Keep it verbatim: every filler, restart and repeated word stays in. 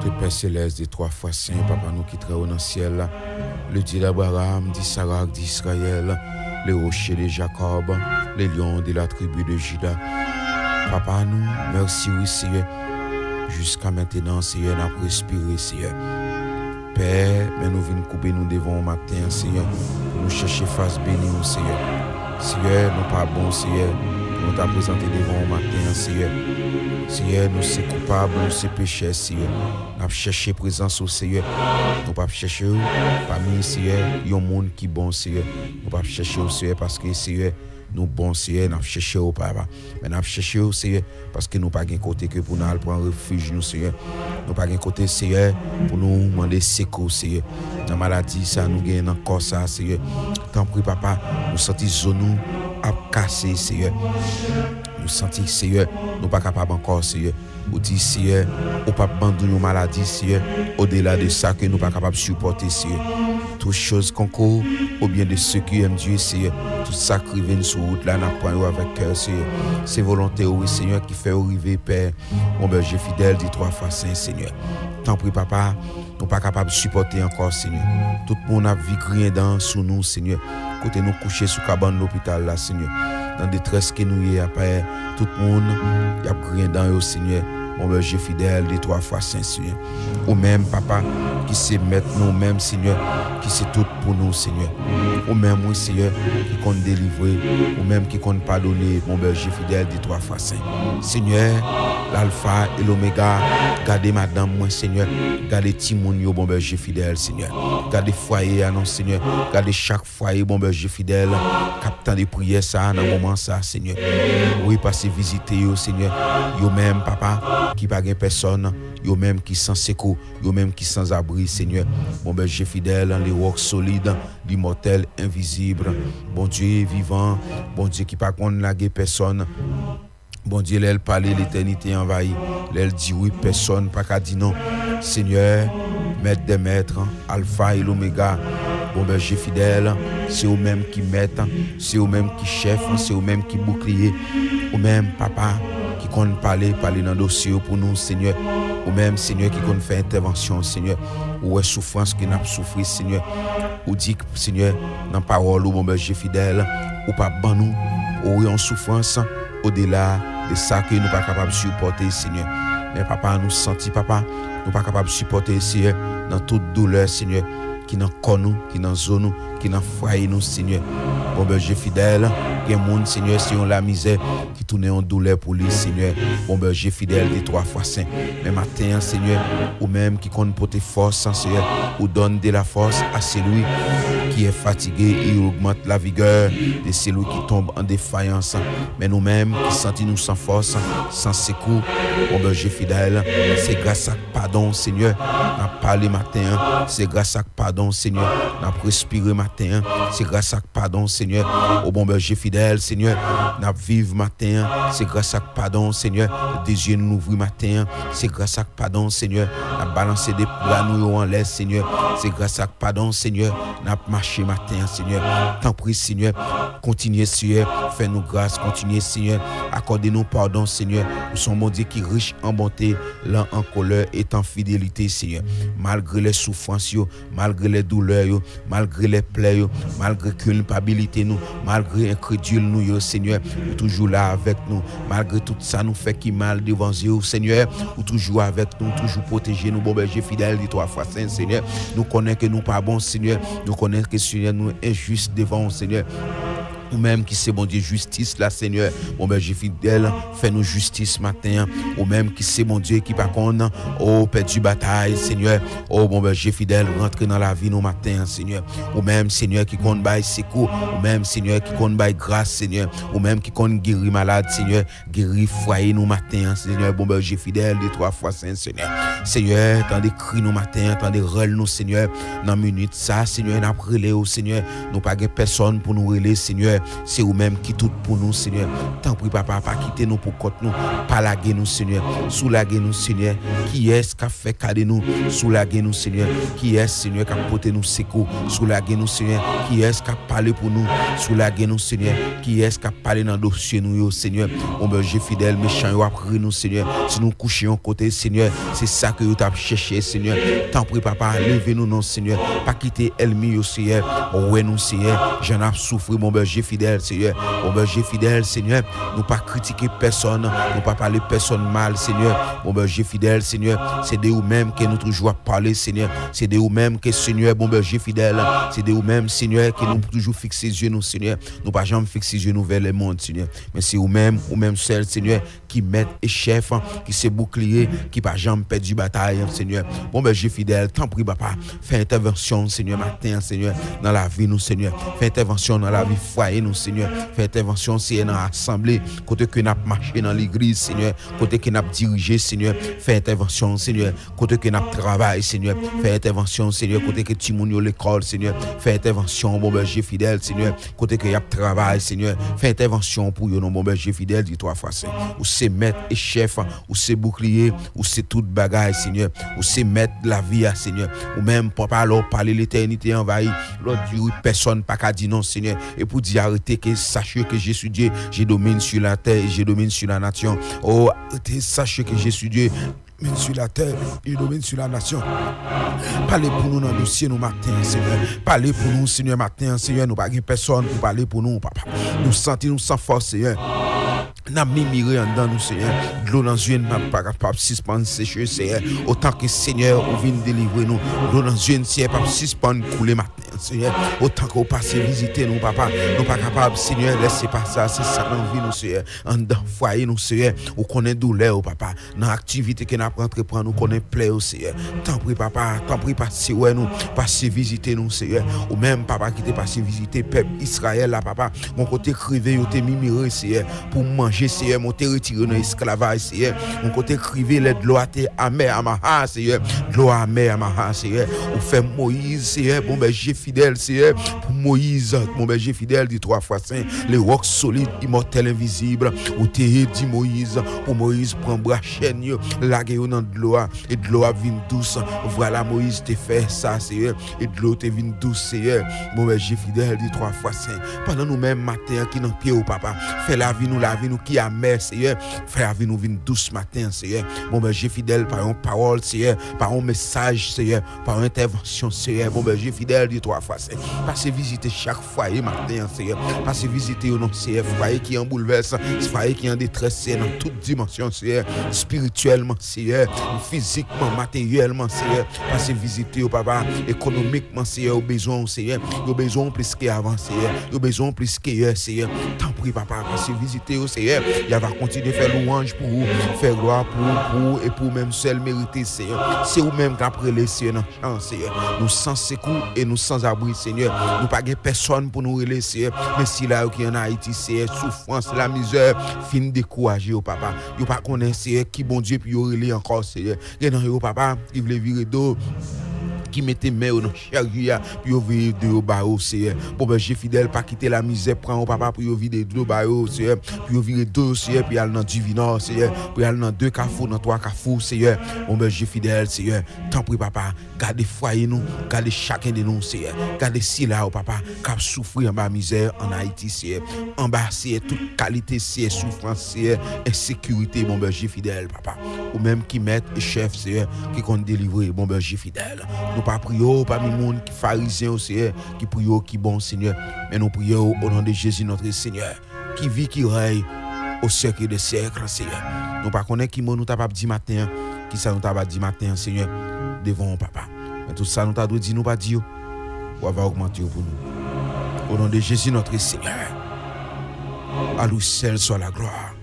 Notre Père céleste, de trois fois saint, Papa nou ki trè wo nan syèl la, le Dieu d'Abraham, d'Isaac, d'Israël, le rocher de Jacob, le lion de la tribu de Juda. Papa nou, mèsi wi, Seyè. Jiska mentenan, Seyè, n ap respire, Seyè. Pè, men nou vin koube nou devan w maten an, Seyè, pou nou chèche fas beni w, Seyè. Seyè, nou pa bon, Seyè, pou nou ta prezante devan w maten an, Seyè. Seyè, nou se koupab, nou se pechè, Seyè. N ap chèche prezans ou, Seyè. Nou p ap chèche w pami, Seyè, yon moun ki bon, Seyè. Nou p ap chèche w, Seyè, paske, Seyè, nou bon, Seyè. N ap chèche w, Papa. Men n ap chèche w, Seyè, paske nou pa gen kote ke pou n al pran refij nou, Seyè. Nou pa gen kote, Seyè, pou nou mande sekou, Seyè. Nan maladi sa nou genyen nan kò sa, Seyè. Tanpri, Papa, nou santi zo nou ap kase, Seyè. Nou santi, Seyè, nou pa kapab ankò, Seyè. Ou di, Seyè, ou p ap ban nou yon maladi, Seyè, odela de sa ke nou pa kapab sipòte, Seyè. Toutes choses concourent au bien de ceux qui aiment Dieu, Seyè. Tout sa k rive n sou wout la, n ap pran yo avèk kè, Seyè. Se volonte ou, wi, Seyè, ki fè yo rive, Pè. Bon bèje fidèl, de twa fwa sen, Seyè. Tanpri, Papa, nou pa kapab sipòte ankò, Seyè. Tout moun ap vi griyen dan sou nou, Seyè. Kote nou kouche sou kabann lopital la, Seyè. Nan detrès ke nou ye a, Pè, tout moun, y ap griyen dan yo, Seyè. Bon bèje fidèl, de twa fwa sen, Seyè. Ou menm, Papa, ki se mèt nou, ou menm, Seyè, ki se tout pou nou, Seyè. Ou menm, wi, Seyè, ki konn delivre, ou menm ki konn padone, bon bèje fidèl, de twa fwa sen. Seyè, Lalfa e Lomega, gade madanm mwen, Seyè, gade timoun yo, bon bèje fidèl, Seyè. Gade fwaye a non, Seyè, gade chak fwaye, bon bèje fidèl, k ap tande priyè sa a nan moman sa a, Seyè. Wi, pase vizite yo, Seyè. Yo menm, Papa, ki pa gen pèsòn, yo menm ki san sekou, yo menm ki sanzabri, Seyè. Bon bèje fidèl, le roc solide, l'immortel, invisible. Bondye vivan, Bondye ki pa konn lage pèsòn. Bondye, lè l pale, letènite anvayi. Lè l di wi, pèsòn pa ka di non. Seyè, Mèt dè mèt, Alfa e Lomega, bon bèje fidèl, se ou menm ki mèt, se ou menm ki chèf, se ou menm ki boukliye. Ou menm, Papa, ki konn pale, pale nan dosye yo pou nou, Seyè. Ou menm, Seyè, ki konn fè entèvansyon, Seyè. Ou wè soufrans ke n ap soufri, Seyè. Ou di, Seyè, nan pawòl ou, bon bèje fidèl, ou p ap ban nou, ou yon soufrans odela de sa ke nou pa kapab sipòte, Seyè. Men, Papa, nou santi, Papa, nou pa kapab sipòte, Seyè, nan tout doulè, Seyè, ki nan kò nou, ki nan zo nou, ki nan fwaye nou, Seyè. Bon bèje fidèl, gen moun, Seyè, se yon lamizè ki tounen yon doulè pou li, Seyè. Bon bèje fidèl, de twa fwa sen. Men maten an, Seyè, ou menm ki konn pote fòs, Seyè, ou donne de la force à celui qui est fatigué et augmente la vigueur de celui qui tombe en défaillance. Men nou menm ki santi nou san fòs, san sekou, bon bèje fidèl, se gras ak padon, Seyè, n ap pale maten an, se gras ak padon, Seyè, n ap respire maten an, se gras ak padon, Seyè, o bon bèje fidèl, Seyè, n ap viv maten an, se gras ak padon, Seyè, de zye nou louvri maten an, se gras ak padon, Seyè, n ap balanse de bra nou yo anlè, Seyè, se gras ak padon, Seyè, n ap mache maten an, Seyè. Tanpri, Seyè, kontinye, Seyè, fè nou gras, kontinye, Seyè, akòde nou padon, Seyè. Ou se yon Bondye ki rich an bonte, lent en colère et en fidélité, Seyè. Malgre lè soufrans yo, malgre lè doulè yo, malgre lè plè yo, malgre kilpabilite nou, malgre enkredil nou yo, Seyè, ou toujou la avèk nou. Malgre tout sa nou fè ki mal devan zye w, Seyè, ou toujou avèk nou, ou toujou pwoteje nou, bon bèje fidèl, de twa fwa sen, Seyè. Nou konnen ke nou pa bon, Seyè. Nou konnen ke, Seyè, nou enjis devan w, Seyè. Ou menm ki se Bondye jistis la, Senyè, bon bèje fidèl, fè nou jistis maten an. Ou menm ki se Bondye ki pa konn, o, pèdi batay, Senyè, o, bon bèje fidèl, rantre nan lavi nou maten an, Senyè. Ou menm, Senyè, ki konn bay sekou, ou menm, Senyè, ki konn bay gras, Senyè. Ou menm ki konn geri malad, Senyè, geri fwaye nou maten an, Senyè, bon bèje fidèl, de twa fwa sen, Senyè. Senyè, tande kri nou maten an, tande rèl nou, Senyè, nan minit sa, Senyè, n ap rele w, Senyè. Nou pa gen pèsòn pou nou rele, Senyè. Se ou menm ki tout pou nou, Senyè. Tanpri, Papa, pa kite nou pou kont nou. Pa lage nou, Senyè. Si w lage nou, Senyè, kiyès k ap fè ka de nou? Si w lage nou, Senyè, kiyès, Senyè, k ap pote nou sekou? Si w lage nou, Senyè, kiyès k ap pale pou nou? Si w lage nou, Senyè, kiyès k ap pale nan dosye nou yo, Senyè? Bon bèje fidèl, mechan yo ap ri nou, Senyè. Si nou kouche yon kote, Senyè, se sa ke yo t ap chèche, Senyè. Tanpri, Papa, leve nou non, Senyè. Pa kite ènmi yo, Senyè, wè nou, Senyè, jan n ap soufri, bon bèje fidèl, Senyè. Bon bèje fidèl, Senyè, nou pa kritike pèsòn, nou pa pale pèsòn mal, Senyè. Bon bèje fidèl, Senyè, se de ou menm ke nou toujou ap pale, Senyè. Se de ou menm ke, Senyè, bon bèje fidèl, se de ou menm, Senyè, ke nou toujou fikse zye nou, Senyè. Nou pa janm fikse zye nou vè lemonn, Senyè. Men se ou menm, ou menm sèl, Senyè, ki mèt e chèf, ki se boukliye, ki pa janm pèdi batay, Senyè. Bon bèje fidèl, tanpri, Papa, fè entèvansyon, Senyè, maten an, Senyè, nan lavi nou, Senyè. Fè entèvansyon nan lavi fwaye nou, Senyè. Fè entèvansyon, Senyè, nan asanble, kote ke n ap mache nan legliz, Senyè, kote ke n ap dirije, Senyè. Fè entèvansyon, Senyè, kote ke n ap travay, Senyè. Fè entèvansyon, Senyè, kote ke timoun yo lekòl, Senyè. Fè entèvansyon, bon bèje fidèl, Senyè, kote ke y ap travay, Senyè. Fè entèvansyon pou yo, non, bon bèje fidèl, di twa fwa sen. Ou se mèt e chèf, ou se boukliye, ou se tout bagay, Senyè. Ou se mèt lavi a, Senyè. Ou menm, Papa, lè w pale, letènite anvayi. Lè w di wi, pèsòn pa ka di non, Senyè. E pou di arete, ke sache ke je suis Dieu, je domine sur la terre et je domine sur la nation. Oh, arete, sache ke je suis Dieu, domine sur la terre, il domine sur la nation. Pale pou nou nan dosye nou maten an, Senyè. Pale pou nou, Senyè, maten an, Senyè. Nou pa gen pèsòn pou pale pou nou, Papa. Nou santi nou san fòs, Senyè. N ap mimire anndan nou, Senyè. Dlo nan zye n pa, pa kapab sispann seche, Senyè. Otan ke, Senyè, ou vin delivre nou, dlo nan zye n, Senyè, p ap sispann koule maten an, Senyè. Otan ke ou pase vizite nou, Papa. Nou pa kapab, Senyè, lese pase sa. Se sa nan vi nou, Senyè. Anndan fwaye nou, Senyè. Ou konnen doulè yo, Papa. Nan aktivite ke n ap antreprann, ou konnen plè yo, Senyè. Tanpri, Papa, tanpri, pase wè nou, pase vizite nou, Senyè. Ou menm, Papa, ki te pase vizite pèp Izrayèl la, Papa. Gon kote k rive, yo te mimire, Senyè, pou manje, Senyè, men w te retire yo nan esklavaj, Senyè. Gon kote k rive, lè dlo a te amè, amaha, Senyè. Dlo a amè, amaha, Senyè. Ou fè Moyiz, Senyè, bon bèje fidèl, Senyè. Pou Moyiz, bon bèje fidèl, di twa fwa sen, le roc solide, immortel, invisible. Ou te di Moyiz, pou Moyiz pran bwa chèn yo, lage yo nan dlo a, e dlo a vin dous. Vwala, Moyiz te fè sa, Senyè, e dlo te vin dous, Senyè. Bon bèje fidèl, di twa fwa sen. Pandan nou menm maten an ki nan pye w, Papa, fè lavi nou, lavi nou ki amè, Senyè, fè lavi nou vin dous maten an, Senyè. Bon bèje fidèl, pa yon pawòl, Senyè, pa yon mesaj, Senyè, pa yon entèvansyon, Senyè. Bon bèje fidèl, di twa fwa sen. Pase vizite chak fwaye maten an, Senyè. Pase vizite yo non, Senyè. Fwaye ki an boulvès, fwaye ki an detrès, Senyè, nan tout dimansyon, Senyè. Espirityèlman, Senyè. Fizikman, materyèlman, Senyè. Pase vizite yo, Papa. Ekonomikman, Senyè, yo bezwen w, Senyè. Yo bezwen w plis ke avan, Senyè. Yo bezwen w plis ke yè, Senyè. Tanpri, Papa, pase vizite yo, Senyè. Y a va kontinye fè lwanj pou ou, fè glwa pou ou, pou ou e pou ou menm sèl merite, Senyè. Se ou menm k ap rele, Senyè, nan chan, Senyè. Nou san sekou e nou san abri, Senyè. Nou pa gen pèsòn pou nou rele, Senyè. Men sila yo ki ann Ayiti, Senyè, soufrans, lamizè fin dekouraje yo, Papa. Yo pa konnen, Senyè, ki Bondye pou yo rele ankò, Senyè. Gen nan yo, Papa, ki vle vire do, ki mete men yo nan chèryè a, pou yo vire do yo ba yo, Senyè. Bon bèje fidèl, pa kite lamizè pran yo, Papa, pou yo vire do ba yo, Senyè. Pou yo vire do yo, Senyè, pou y al nan Divinò, Senyè. Pou y al nan de kafou, nan twa kafou, Senyè. Bon bèje fidèl, Senyè. Tanpri, Papa, gade fwaye nou, gade chaken de nou, Senyè. Gade sila yo, Papa, k ap soufri anba mizè ann Ayiti, Senyè. Anba, Senyè, tout kalite, Senyè, soufrans, Senyè, ensekirite, bon bèje fidèl, Papa. Ou menm ki mèt e chèf, Senyè, ki konn delivre, bon bèje fidèl. Nou pa priye w pami moun ki farizyen yo, Senyè, ki priye w ki bon, Senyè. Men nou priye w o non de Jezi, notre Senyè, qui vit, qui règne au siècle des siècles, Senyè. Nou pa konnen ki mo nou ta p ap di maten an, ki sa nou ta va di maten an, Senyè, devan w, Papa. Men tout sa nou ta dwe di, nou pa di yo, w ava ogmante yo pou nou. O non de Jezi, notre Senyè. À lui seul soit la gloire.